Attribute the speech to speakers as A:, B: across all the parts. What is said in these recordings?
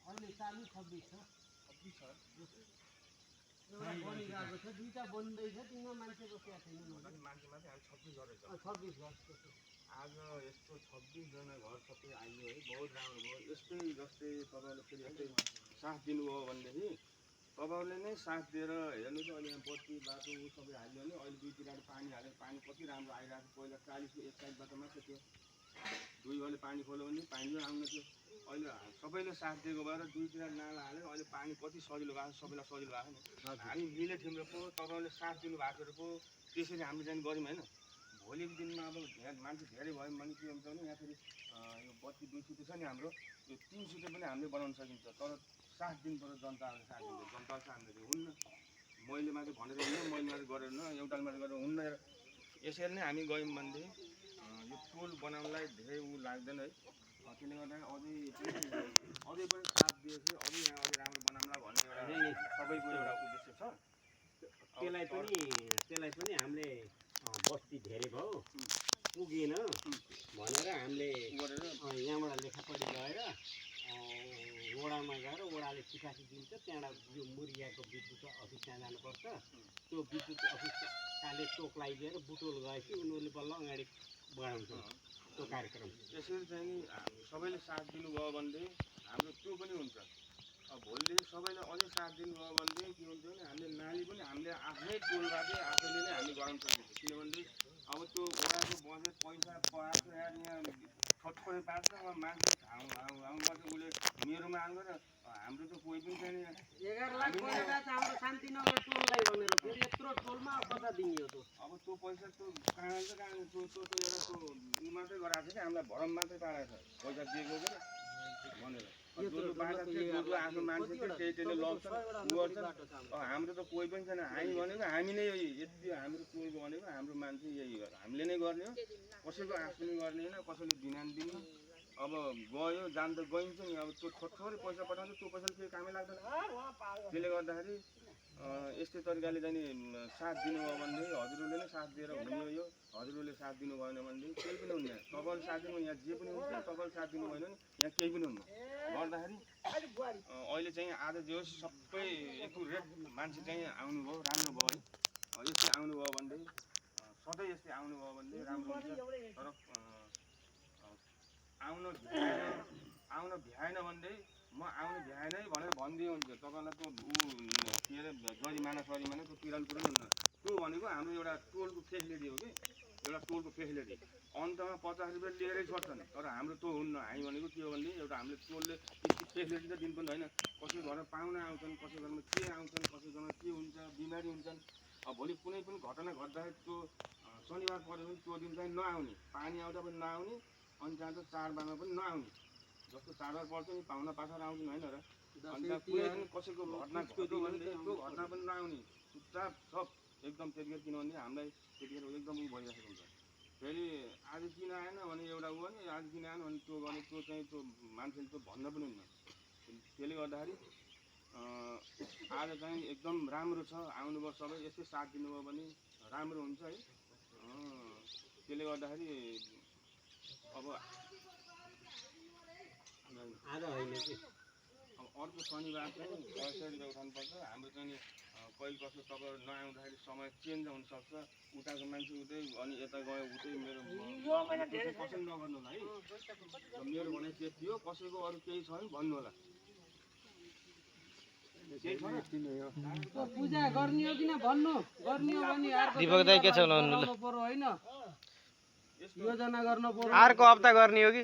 A: अहिले चालु 26 छ
B: 26 छ
A: एउटा बनिरहेको छ दुईटा बन्दैछ तिनमा मान्छे बसेका छैनन्
B: मान्छे मात्रै आज 26 गरेछ
A: 26 घर
B: आज यस्तो 26 जना घर सबै आइयो है बहुत राम्रो भयो यस्तै जस्तै तपाईँहरूले फेरि यस्तै साथ दिनुभयो भनेदेखि तपाईँहरूले नै साथ दिएर हेर्नुहोस् अहिले यहाँ बत्ती बाटो सबै हाल्यो भने अहिले दुईतिर पानी हालेर पानी कति राम्रो आइरहेको पहिला 40 एक साइडबाट मात्रै थियो दुई घरले पानी खोल्यो भने पानी पनि आउन थियो अहिले सबैले साथ दिएको भएर दुईतिर नाला हालेर अहिले पानी कति सजिलो भएको छ सबैलाई सजिलो भएको नि हामी मिले थियौँ पो तपाईँहरूले साथ दिनु भएको पो त्यसरी हामीले चाहिँ गऱ्यौँ होइन भोलिको दिनमा अब मान्छे धेरै भयो भने के हुन्छ भने यहाँ फेरि यो बत्ती 2 सुते छ नि हाम्रो यो 3 सुते पनि हामीले बनाउन सकिन्छ तर साथ दिनु पर्यो जनताहरूले साथ दिन्छ जनता चाहिँ हामीले हुन्न मैले मात्रै भनेर हुन्न मैले मात्रै गरेर हुन्न एउटाले मात्रै गरेर हुन्न यसरी नै हामी गयौँ भनेदेखि यो टोल बनाउनलाई धेरै ऊ लाग्दैन है त्यसले गर्दा अझै पनि साथ दिएपछि अझै यहाँ अझै राम्रो बनाउँला भन्ने एउटा सबैको एउटा उद्देश्य छ
A: त्यसलाई पनि हामीले बस्ती धेरै भयो पुगेन भनेर हामीले यहाँबाट लेखापढी गएर वडामा गएर वडाले चिठासी दिन्छ त्यहाँबाट यो मुरियाको विद्युत अफिस त्यहाँ जानुपर्छ त्यो विद्युत अफिसले टोक लगाइदिएर बुटोल गएपछि उनीहरूले बल्ल अगाडि बढाउँछ त्यो कार्यक्रम
B: यसरी चाहिँ नि सबैले साथ दिनुभयो भनेदेखि हाम्रो त्यो पनि हुन्छ अब भोलिदेखि सबैले अझै साथ दिनुभयो भनेदेखि के हुन्छ भने हामीले नाली पनि हामीले आफ्नै टोलबाटै आफैले नै हामी गराउन सकिन्छ किनभने अब त्यो वडाको बजेट पैसा पाएको यहाँ छोटखोटै पार्छ अब मान्छे गर्छ उसले मेरोमा आउनु र हाम्रो त कोही पनि छैन
A: 11 लाख परेका छ हाम्रो शान्तिनगर टोललाई भनेर फेरि यत्रो टोलमा कता दिनियो त
B: अब त्यो पैसा त्यो कहाँ त्यो एउटा त्यो ऊ मात्रै गराएको छ कि हामीलाई भरम मात्रै पारेको छ पैसा दिएको के भनेर आफ्नो मान्छे त्यसले लग्छ हाम्रो त कोही पनि छैन हामी भनेको हामी नै यति हाम्रो टोलको भनेको हाम्रो मान्छे यही हो हामीले नै गर्ने हो कसैको आश पनि गर्ने होइन कसैले ध्यान दिने अब गयो जान त गइन्छ नि अब त्यो थोरै पैसा पठाउँछ त्यो पैसाले केही कामै लाग्दैन त्यसले गर्दाखेरि यस्तै तरिकाले चाहिँ साथ दिनुभयो भनेदेखि हजुरहरूले नै साथ दिएर हुने हो यो हजुरहरूले साथ दिनु भएन भनेदेखि केही पनि हुन्न तपाईँले साथ दिनु यहाँ जे पनि हुन्छ तपाईँले साथ दिनु भएन भने यहाँ केही पनि हुन्न गर्दाखेरि अहिले चाहिँ आज जो सबै एकुरेट मान्छे चाहिँ आउनुभयो राम्रो भयो है यस्तै आउनुभयो भनेदेखि सधैँ यस्तै आउनुभयो भनेदेखि राम्रो हुन्छ तर आउन भ्याएन भनेदेखि म आउनु भ्याएन है भनेर भनिदियो हुन्छ तपाईँलाई त्यो के अरे जरिमाना त्यो तिराउनु कुरो हुन्न त्यो भनेको हाम्रो एउटा टोलको फेसिलिटी हो कि एउटा टोलको फेसिलिटी अन्तमा 50 रुपियाँ लिएरै छोड्छन् तर हाम्रो त्यो हुन्न हामी भनेको के हो भने एउटा हामीले टोलले त्यस्तो फेसिलिटी त दिनु पनि होइन कसै घरमा पाहुना आउँछन् कसै घरमा के आउँछन् कसै घरमा के हुन्छ बिमारी हुन्छन् अब भोलि कुनै पनि घटना घट्दाखेरि त्यो शनिबार पऱ्यो भने त्यो दिन चाहिँ नआउने पानी आउँदा पनि नआउने अनि त्यहाँ त चाडबाडमा पनि नआउने जस्तो चाडबाड पर्छ नि पाहुना पाखा आउँछन् होइन र अन्त कुनै पनि कसैको घटना घट्यो भनेदेखि त्यो घटना पनि नआउने चुपचाप सब एकदम त्यतिखेर किनभने हामीलाई त्यतिखेर एकदम उ भइरहेको हुन्छ फेरि आज किन आएन भने एउटा उ भने आज किन आएन भने त्यो गर्ने त्यो चाहिँ त्यो मान्छेले त्यो भन्दा पनि हुन्न त्यसले गर्दाखेरि आज चाहिँ एकदम राम्रो छ आउनुभयो सबै यस्तै साथ दिनुभयो भने राम्रो हुन्छ है त्यसले गर्दाखेरि अब
A: आज होइन कि
B: अब अर्को शनिबार चाहिँ 60 रुपियाँ उठाउनुपर्छ हाम्रो चाहिँ कहिले कस्तो तपाईँ नआउँदाखेरि समय चेन्ज हुनसक्छ उताको मान्छे उतै अनि यता गयो उतै मेरो कसैले नगर्नु होला है मेरो भनाइ त्यति हो कसैको अरू केही छ भने भन्नु होला
A: पूजा गर्ने हो किन भन्नु गर्ने हो भने
C: दीपक दाइ के छ लाउनु
A: पर्यो होइन योजना गर्न पर्यो
C: अर्को हप्ता गर्ने हो कि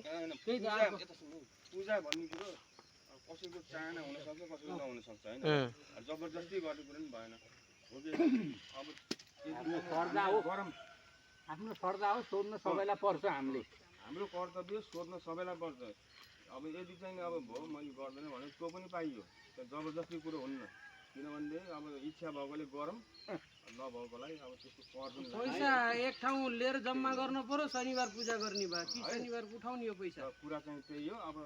B: पूजा भन्ने कुरो कसैको चाहना हुनसक्छ कसैको नहुनसक्छ होइन जबरजस्ती गर्ने कुरो पनि भएन हो कि अब
A: सर्दा हो गरम आफ्नो सर्दा हो सोध्न सबैलाई पर्छ हामीले
B: हाम्रो कर्तव्य सोध्न सबैलाई पर्छ अब यदि चाहिँ अब भयो मैले गर्दैन भने त्यो पनि पाइयो जबरजस्ती कुरो हुन्न किनभने अब इच्छा भएकोले गरौँ नभएकोलाई अब त्यस्तो पर्दैन
A: पैसा एक ठाउँ लिएर जम्मा गर्नु पर्यो शनिबार पूजा गर्ने भए कि शनिबार उठाउने हो पैसा
B: कुरा चाहिँ त्यही हो अब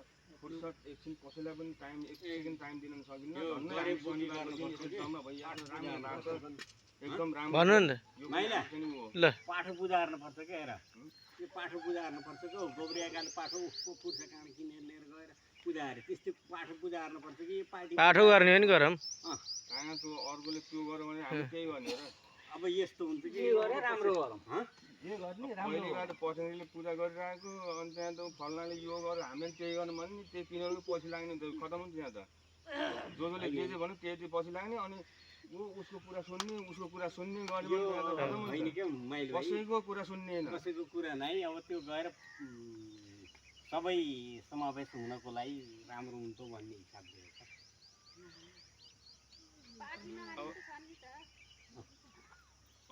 B: फुर्सद एकछिन कसैलाई पनि टाइम एक सेकेन्ड टाइम दिन सकिन्न जम्मा भइहाल्छ एकदम राम्रो
C: भन्नु नि
A: माइला
C: ल
A: पाठो पूजा गर्नुपर्छ क्या हेर यो पाठो पूजा गर्नुपर्छ क्या गोब्रियाकाले पाठो उसको पुर्खा काँड किनेर लिएर गएर पूजा अरे त्यस्तै पाठो पूजा गर्नुपर्छ कि पार्टी
C: पाठो गर्ने पनि गरौँ।
B: कहाँ त्यो अर्कोले त्यो गर्यो भने हामी केही गर्ने र
A: अब यस्तो हुन्छ कि गरे राम्रो गरौँ
B: पहिलेबाट पछाडिले पूजा गरिरहेको अनि त्यहाँ त फल्नाले यो गर हामीले त्यही गर्नु भने नि त्यही तिनीहरूको पछि लाग्ने त खतम हुन्छ त्यहाँ त जसले जे जे भन्यो त्यही पछि लाग्ने अनि उसको कुरा सुन्ने गर्ने
A: होइन क्या मैले
B: कसैको कुरा सुन्ने होइन
A: कसैको कुरा नै अब त्यो गएर सबै समावेश हुनको लागि राम्रो हुन्छ भन्ने हिसाबले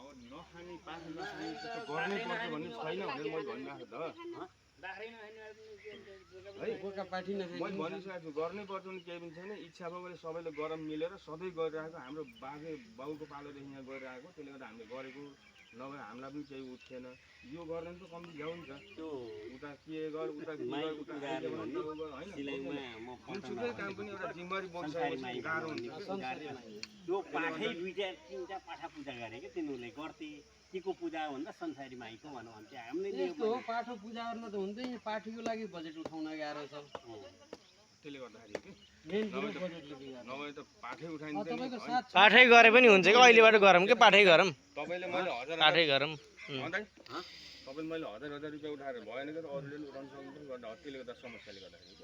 B: अब नखाने पाठा नखाने त्यस्तो गर्नै पर्छ भन्ने छैन भनेर मैले भनिरहेको त मैले भनिसकेको छु गर्नै पर्छ भने केही पनि छैन इच्छा भयो भने सबैले गरम मिलेर सधैँ गरिरहेको हाम्रो बाउको पालोदेखि यहाँ गरिरहेको त्यसले गर्दा हामीले गरेको नभए हामीलाई पनि केही उठ्थेन यो गर्न त कम्ती झ्याउ नि त त्यो उता के गर उता जुनसुकै काम पनि एउटा जिम्मेवारी बसिसकेपछि गाह्रो हुन्छ
A: त्यो पाठै दुईटा तिनवटा पाठा पूजा गरे क्या तिनीहरूले गर्थे के को पूजा भन्दा संसारी माईको भनौँ भने चाहिँ हामीले
D: यस्तो हो पाठो पूजा गर्न त हुँदैन पाठीको लागि बजेट उठाउन गाह्रो छ
B: त्यसले गर्दाखेरि कि
D: मेन कुरो बजेटले बिगार्छ
B: नभए त पाठै उठाइन्छ
D: तपाईँको साथ
C: पाठै गरे पनि हुन्छ कि अहिलेबाट गरौँ कि पाठै गरौँ।
B: तपाईँले मैले हजार
C: पाठै गरौँ।
B: तपाईँले मैले हजार रुपियाँ उठाएर भएन कि अरूले पनि उठाउनु सक्नु गर्दा त्यसले गर्दा समस्याले गर्दाखेरि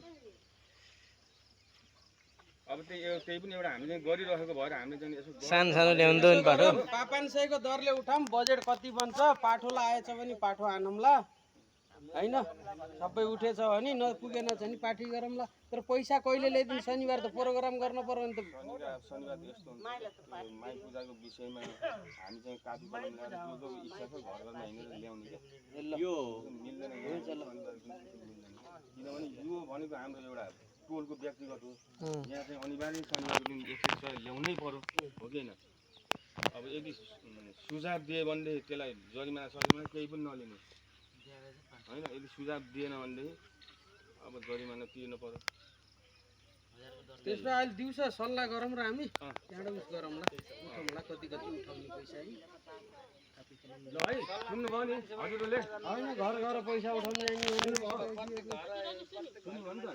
B: अब त्यही पनि एउटा हामीले गरिरहेको भएर हामीले चाहिँ यसो
C: सानो सानो ल्याउँदो नि पाठो।
D: 500 को दरले उठाम बजेट कति बन्छ पाठोलाई आएछ भने पाठो आनौँला हैन सबै उठेछ भने नपुगेन चाहिँ पार्टी गरौँला तर पैसा कहिले ल्याइदिनु शनिबार त प्रोग्राम गर्न पर्यो नि त
B: शनिबार यस्तो हुन्छ माई पूजाको विषयमा हामी चाहिँ कापी कलम ल्याएर जो इच्छा छ घर घरमा हिँडेर ल्याउने क्या
A: यो
B: मिल्दैन किनभने यो भनेको हाम्रो एउटा टोलको व्यक्तिगत हो यहाँ चाहिँ अनिवार्य शनिबारको दिन यस्तो ल्याउनै पर्यो हो कि होइन अब यदि सुझाव दियो भनेदेखि त्यसलाई जरिमाना सरिमाना केही पनि नलिनु होइन यदि सुझाव दिएन भनेदेखि अब जरिमाना तिर्नु पर्यो
D: त्यसमा अहिले दिउँसो सल्लाह गरौँ र हामी त्यहाँबाट उस गरौँला उठाउँला कति उठाउने पैसा है
B: ल है सुन्नुभयो नि हजुरहरूले
D: होइन घर पैसा उठाउनु जाने
B: सुन्नुभयो नि त